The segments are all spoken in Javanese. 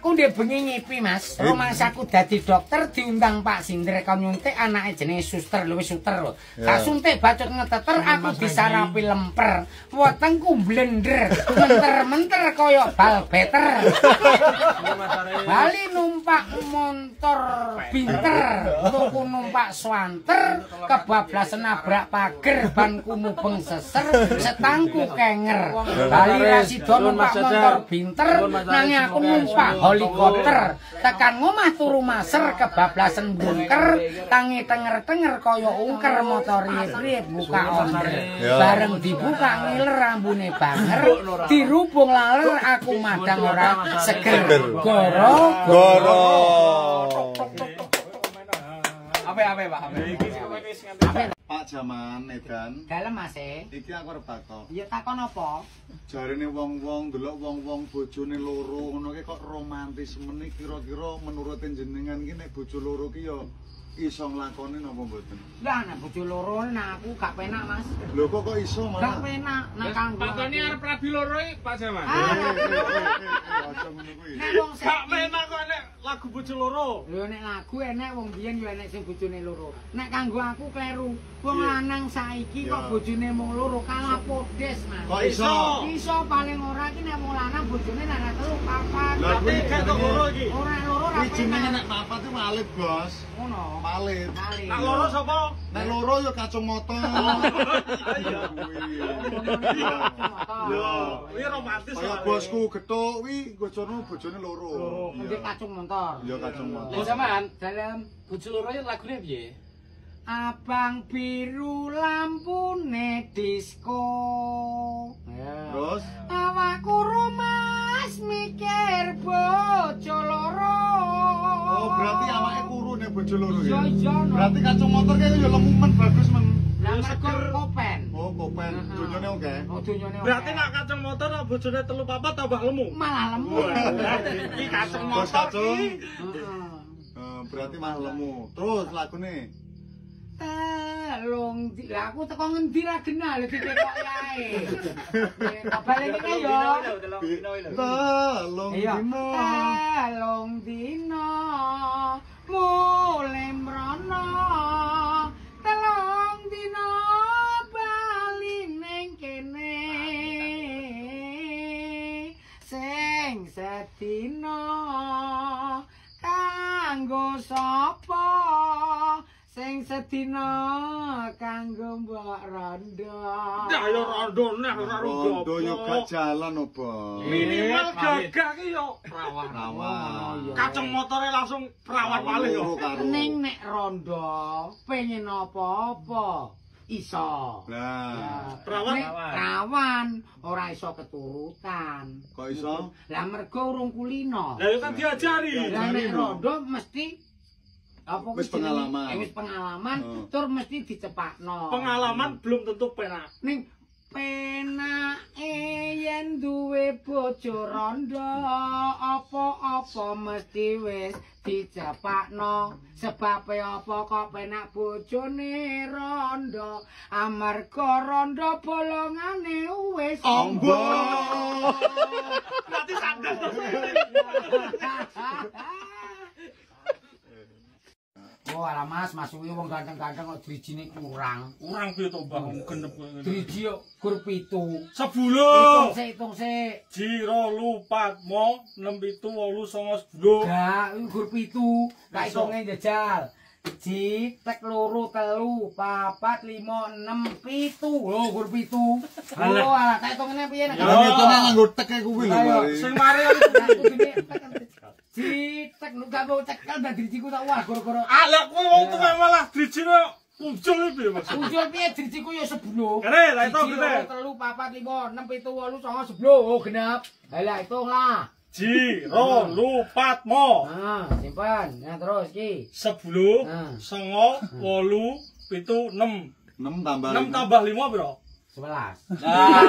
Aku ndek bengi ngipi, Mas. Rumangsaku dadi dokter diundang Pak Sindre kon nyuntik anake jenenge suster, luwih suter lho. Tak suntik bacut ngeteter, aku disarapi lemper. Wetengku blender, menter-menter kaya bal beter. Bali numpak montor binter, tuku numpak swanter, kebablasan nabrak pager, banku mubeng seser, setangku kenger. Bali ra sida numpak motor binter, nanging aku numpak helikopter. Tekan ngomah turu maser, kebablasan bungker, tangi tenger-tenger kaya ungker, motor priye buka onder. Bareng dibuka ngiler rambune banger, dirubung laler aku madang ora seger. Goro goro. Ape Pak. Ape. Pak Jaman Edan. Dalem Mas e. Iki aku arep takok. Ya takon apa? Jarene wong-wong delok wong-wong bojone loro ngono ki kok romantis meni, kira-kira menurut jenengan ki nek bojo loro ki ya iso nglakoni napa mboten? Lah nek bojo loro nek aku gak penak, Mas. Lho kok iso malah? Gak penak nek kanggo. Pak Tony arep rabi loro iki Pak Jaman. Aja ngono kuwi. Gak penak kok nek lagu bojo loro. Lho nek lagu enek wong biyen yo enek sing bojone loro. Nek kanggo aku kleru. Wong lanang saiki kok bojone mung loro kalah podes, Mas. Kok iso? Iso paling ora iki nek wong lanang bojone nek telu papat. Lah kuwi gak tok loro iki. Ora loro ra penak. Jenenge nek papat iki malih, Bos. Ngono. Malih. Nek loro sapa? Nek loro ya kacung moto. Iya. Yo, kuwi romantis. Kaya bosku gethuk kuwi bojone loro. Iya kacung motor. Iya kacung motor. Lha sampean dalem bojo loro ya lagune piye? Abang biru lampune disko. Terus awakku rumas mikir bojo loro. Oh, berarti awake kuru nek bojo loro ya. Iya, berarti kacung motor kaya ya lemu men bagus men. Lah mergo kopen. Oh, kopen. Donyone oke. Oh, donyone oke. Berarti nek kacung motor nek bojone telu papat tambah lemu. Malah lemu. Iki kacung motor iki. Heeh. Berarti malah lemu. Terus lagune telung lah aku teko ngendi ra genah lho ditekok ae. Tak baleni kae yo. Telung dina. Telung dina mule mrono. Telung dina bali ning kene. Sing sedina kanggo sapa? Sing sedina kanggo mbok rondo. Lah ya rondo neh ora rondo. Rondo yo gak jalan opo. Minimal gagah ki yo perawan. Kacung motore langsung perawan malih yo. Ning nek rondo pengen apa-apa iso. Lah, perawan perawan ora iso keturutan. Kok iso? Lah mergo urung kulino. Lah yo kan diajari. Lah nek rondo mesti apa wis pengalaman. Wis pengalaman tur mesti dicepakno. Pengalaman belum tentu penak. Ning penake yen duwe bojo rondo apa-apa mesti wis dicepakno. Sebabe apa kok penak bojone rondo? Amarga rondo bolongane wis ombo. Berarti sandal to. Oh, alah Mas, Mas kuwi wong ganteng-ganteng kok drijine kurang. Kurang piye to, Mbah? Genep koyo ngene. Driji yo gur 7. 10. Hitung sik, hitung sik. 1 2 4 5 6 7 8 9 10. Gak, iku gur 7. Tak hitunge njajal. 1, 2, 3, 4, 5, 6, 7. Lho, gur 7. Oh, alah tak hitungane piye nek. Lah hitungane nganggo teke kuwi lho, mari. Sing mari Citek lu gak mau cekel dah drijiku tak wah gara-gara. Alah kowe wong tuwa malah drijine muncul piye Mas? Muncul piye drijiku ya 10. Kene lah hitung kene. 1 3 4 5 6 7 8 9 10. Oh genap. Lah hitung lah. 1 2 4 5. Nah, simpan. Nah terus iki. 10 9 8 7 6. 6 tambah 6 tambah 5 piro? 11. Nah,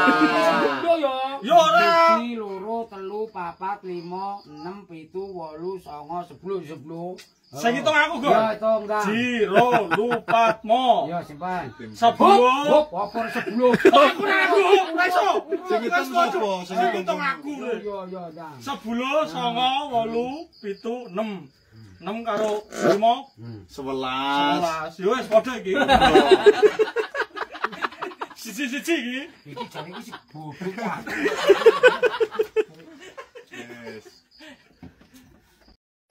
yo. Yo ora. 1 2 3 4 5 6 7 8 9 10 10. Sing hitung aku, Gon. Ya, hitung, Kang. 1 2 4 5. Ya, simpan. 10. Hop, apa 10? Aku ora ora iso. Sing hitung sapa? Sing hitung aku. Yo yo, Kang. 10 9 8 7 6. 6 karo 5 11. 11. Yo wis padha iki. Siji-siji iki. Iki jane iki sing bodoh ta. Yes.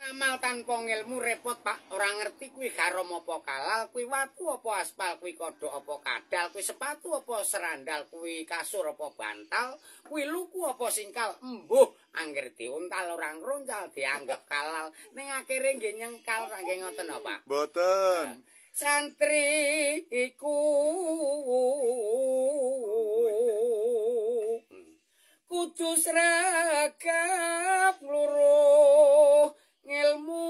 Amal tanpa ngilmu repot, Pak. Ora ngerti kuwi haram apa halal, kuwi watu apa aspal, kuwi kodhok apa kadal, kuwi sepatu apa serandal, kuwi kasur apa bantal, kuwi luku apa singkal. Embuh, angger diuntal ora ngruncal dianggep halal. Ning akhire nggih nyengkal, nggih ngoten apa, Pak? Mboten. Santri iku kudu sregep ngluruh ngilmu.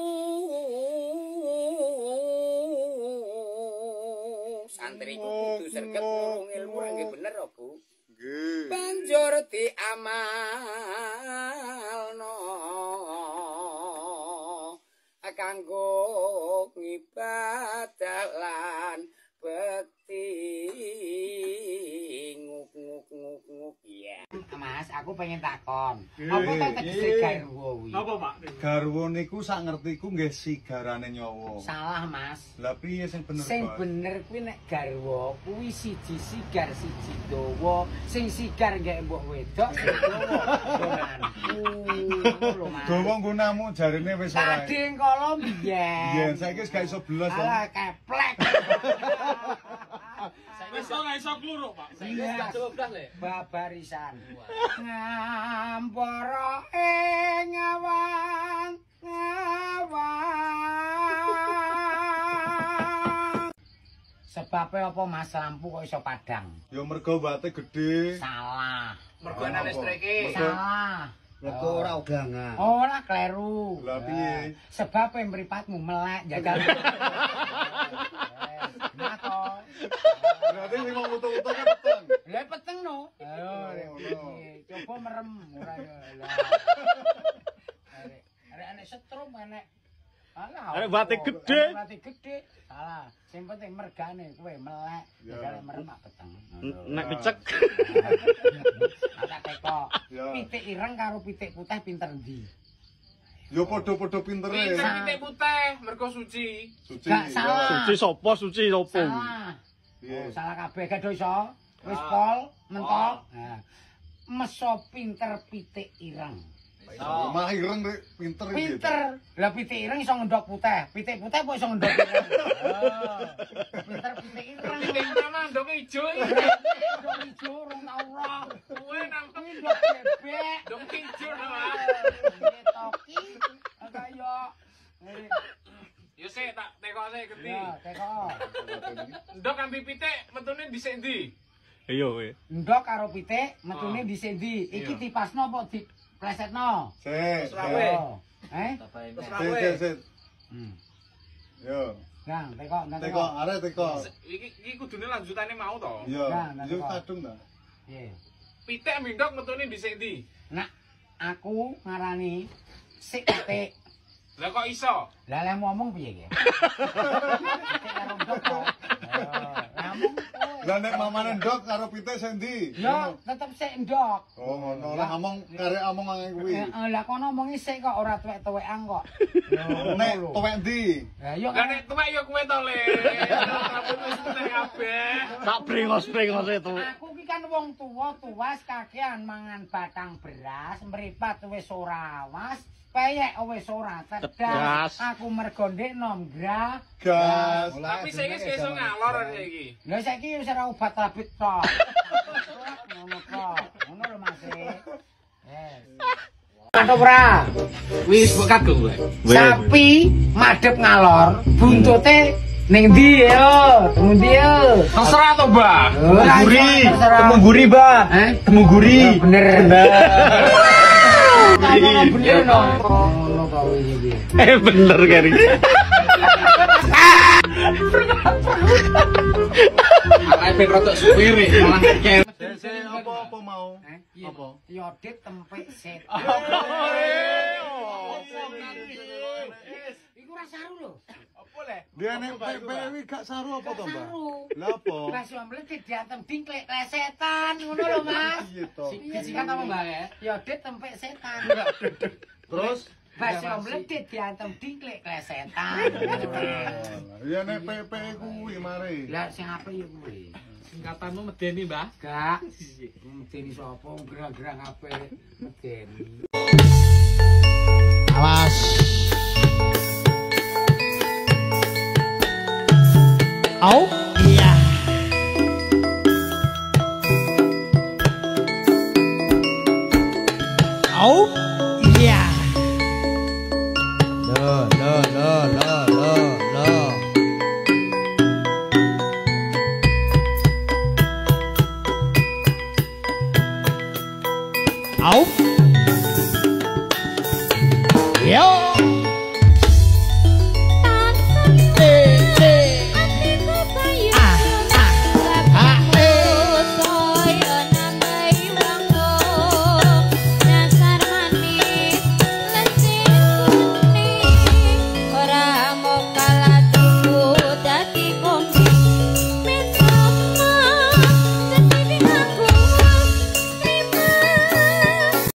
Santri iku kudu sregep ngluruh ngilmu, nggih bener apa, Bu? Nggih. Banjur diamalno kanggo ngibadah lan bekti. Nguk nguk nguk nguk. Ya. Mas, aku pengen takon. Apa to tegese garwa kuwi? Napa, Pak? Garwa niku sak ngertiku nggih sigarane nyawa. Salah, Mas. Lah piye sing bener, Pak? Sing bener kuwi nek garwa kuwi siji sigar siji dawa. Sing sigar nggih mbok wedok, sing dawa nggonanku. Lho, Mas. Dawa nggonamu jarine wis ora. Tadi kala mbiyen. Biyen saiki wis gak iso belas to. Alah keplek. Wis ora iso kluruk, Pak. Saiki wis gak coba blas le. Babarisan. Ngampara ing awang ngawang. Sebabe apa Mas lampu kok iso padang? Ya mergo wate gedhe. Salah. Mergo ana listrike. Salah. Mergo ora udangan. Ora kleru. Lah piye? Sebabe mripatmu melek jajal. Nah to. Berarti sing wong utuh-utuh kan peteng. Lah peteng no. Ayo, coba merem ora ya. Arek enek setrum enek. Alah. Arek wate gedhe. Wate gedhe. Salah. Sing penting mergane kowe melek, jajal merem mak peteng. Nek picek. Tak teko. Pitik ireng karo pitik putih pinter ndi? Ya padha-padha pintere. Pinter pitik putih, mergo suci. Suci. Gak salah. Suci sapa? Suci sapa? Salah. Oh, salah kabeh gak do iso. Wis pol, mentok. Nah. Meso pinter pitik ireng. Omah ireng rek pinter iki. Pinter. Lah pitik ireng iso ngendhok putih. Pitik putih kok iso ngendhok ireng. Pinter pitik ireng. Pitik ireng mah ndoke ijo iki. Ndok ijo rong tau ora. Kowe nang ndok bebek. Ndok ijo to, Toki kaya. Yo sik tak tekok sik geti. Ya, tekok. Ndok ambi pitik metune dhisik ndi? Iya kowe. Ndok karo pitik metune dhisik ndi? Iki dipasno apa diplesetno? Sik. Eh? Sik, sik. Yo. Nang, tekok, nang tekok, arek tekok. Iki iki kudune lanjutane mau to. Iya. Yo kadung ta. Piye? Pitik ambi ndok metune dhisik ndi? Nak aku ngarani sik pitik. Lah kok iso? Lah lek ngomong piye iki? Pitik karo ndok to. Ngomong. Lah nek mamane ndok karo pitik sing ndi? Ya tetep sik ndok. Oh ngono. Lah ngomong karek omong nang kuwi. Heeh, lah kono omongi sik kok ora tuwek-tuwekan kok. Nek tuwek ndi? Lah iya Lah nek tuwek ya kowe to, Le. Rambut wis putih kabeh. Sak brengos-brengose to. Aku ki kan wong tuwa tuwas kakean mangan batang beras, mripat wis ora awas. Peyek wis ora tedas. Aku mergo ndekno gas. Tapi saiki wis iso ngalor saiki. Lah saiki wis ora obat tabit tok. Ngono kok. Ngono lho Mas. Yes. Mantap ora? Wis mbok kagum kowe. Sapi madhep ngalor, buntute ning ndi yo? Temu ndi yo? Terserah to, Mbah. Temuguri. Temuguri, Mbah. Temuguri. Bener. Bener no. Ngono kok iki. Bener keri. Ala Kae ben rodok supire malah kere. Sik apa-apa mau? Apa? Yodit tempek setan. Iku ora saru lho. Apa le? Dia nek pepek kuwi gak saru apa to, Mbah? Saru. Lah apa? Bakso mledit diantem dingklek klesetan ngono lho, Mas. Piye to? Singkat apa, Mbah? Yodit tempek setan. Terus Bakso mledit diantem dingklek klesetan. Ya nek pepek kuwi mare. Lah sing apik ya kuwi. Singkatanmu medeni, Mbah? Gak. Medeni sapa gerang-gerang kabeh medeni. Awas. Au. Iya. Au. Iya. Lo lo lo lo lo lo. Au. Yo.